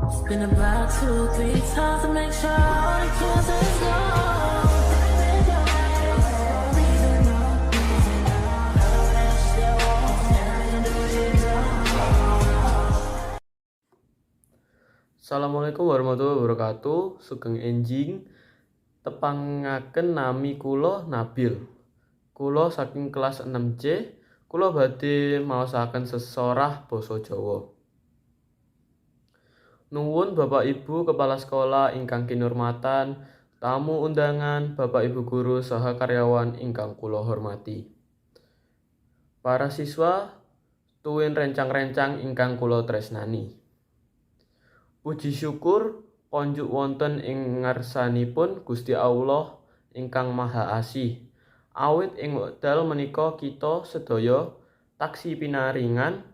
Spin the block 2, 3 times to make sure all the kills is gone. Reason, no reason, no. Assalamualaikum warahmatullahi wabarakatuh. Sugeng enjing. Tepangaken, nami kula Nabil. Kula saking kelas 6C. Kula badhe maosaken sesorah basa Jawa. Nuwun Bapak Ibu Kepala Sekolah ingkang kinurmatan, tamu undangan, Bapak Ibu guru saha karyawan ingkang kula hormati. Para siswa tuwin rencang-rencang ingkang kula tresnani. Puji syukur konjuk wonten ing ngarsanipun Gusti Allah ingkang Maha Asih. Awit ing wekdal menika kita sedaya taksih pinaringan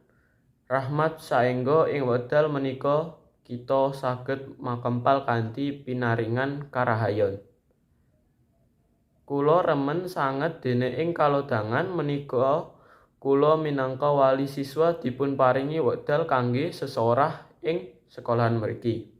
rahmat saengga ing wekdal menika kita saged makempal kanthi pinaringan karahayon. Kula remen sanget dene ing kalodhangan menika kula minangka wali siswa dipun paringi wekdal kangge sesorah ing sekolahan mriki.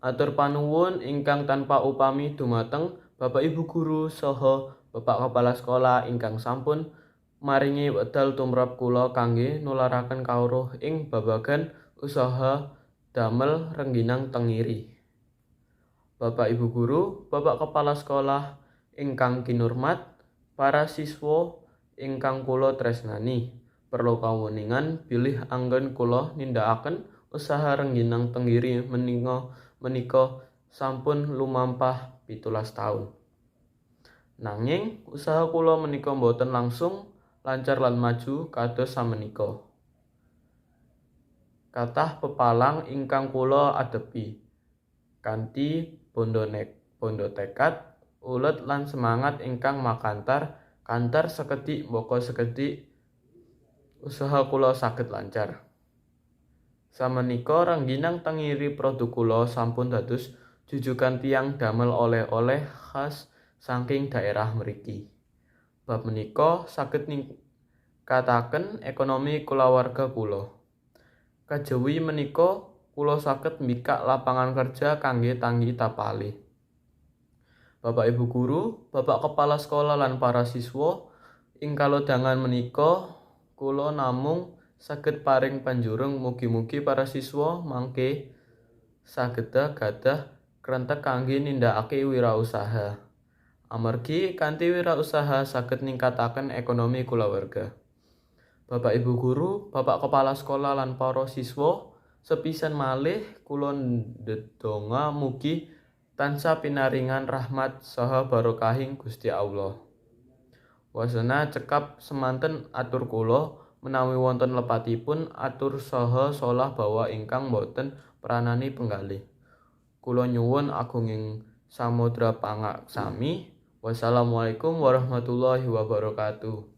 Atur panuwun ingkang tanpa upami dumateng Bapak Ibu guru saha Bapak Kepala Sekolah ingkang sampun maringi wekdal tumrap kula kangge nularaken kawruh ing babagan usaha damel rengginang tengiri. Bapak Ibu guru, Bapak Kepala Sekolah ingkang kinurmat, para siswa ingkang kula tresnani, perlu kawuningan bilih anggen kula nindakaken usaha rengginang tenggiri menika sampun lumampah 17 taun. Nanging usaha kula menika boten langsung lancar lan maju kados samenika. Kathah pepalang ingkang kula adepi. Kanthi bandha tekad, ulet lan semangat ingkang makantar kantar sekedhik mbaka sekedhik usaha kula saged lancar. Samenika rengginang tengiri produk kula sampun dados jujukan tiyang damel oleh-oleh khas saking daerah mriki. Bab menika saged ningkataken ekonomi kulawarga kula. Kajawi menika kula saged mbikak lapangan kerja kangge tanggi tapale. Bapak Ibu guru, Bapak Kepala Sekolah lan para siswa ing kalodhangan menika kula namung saged paring panjurung mugi-mugi para siswa mangke sageda gadah krentek kangge nindakake wirausaha. Amargi kanthi wirausaha saged ningkataken ekonomi kulawarga. Bapak Ibu guru, Bapak Kepala Sekolah lan para siswa, sepisan malih kula ndedonga mugi tansah pinaringan rahmat saha barokahing Gusti Allah. Wasana cekap semanten atur kula, menawi wonten lepatipun atur saha solah bawa ingkang boten pranani penggalih. Kula nyuwun agunging samodra pangaksami. Wassalamualaikum warahmatullahi wabarakatuh.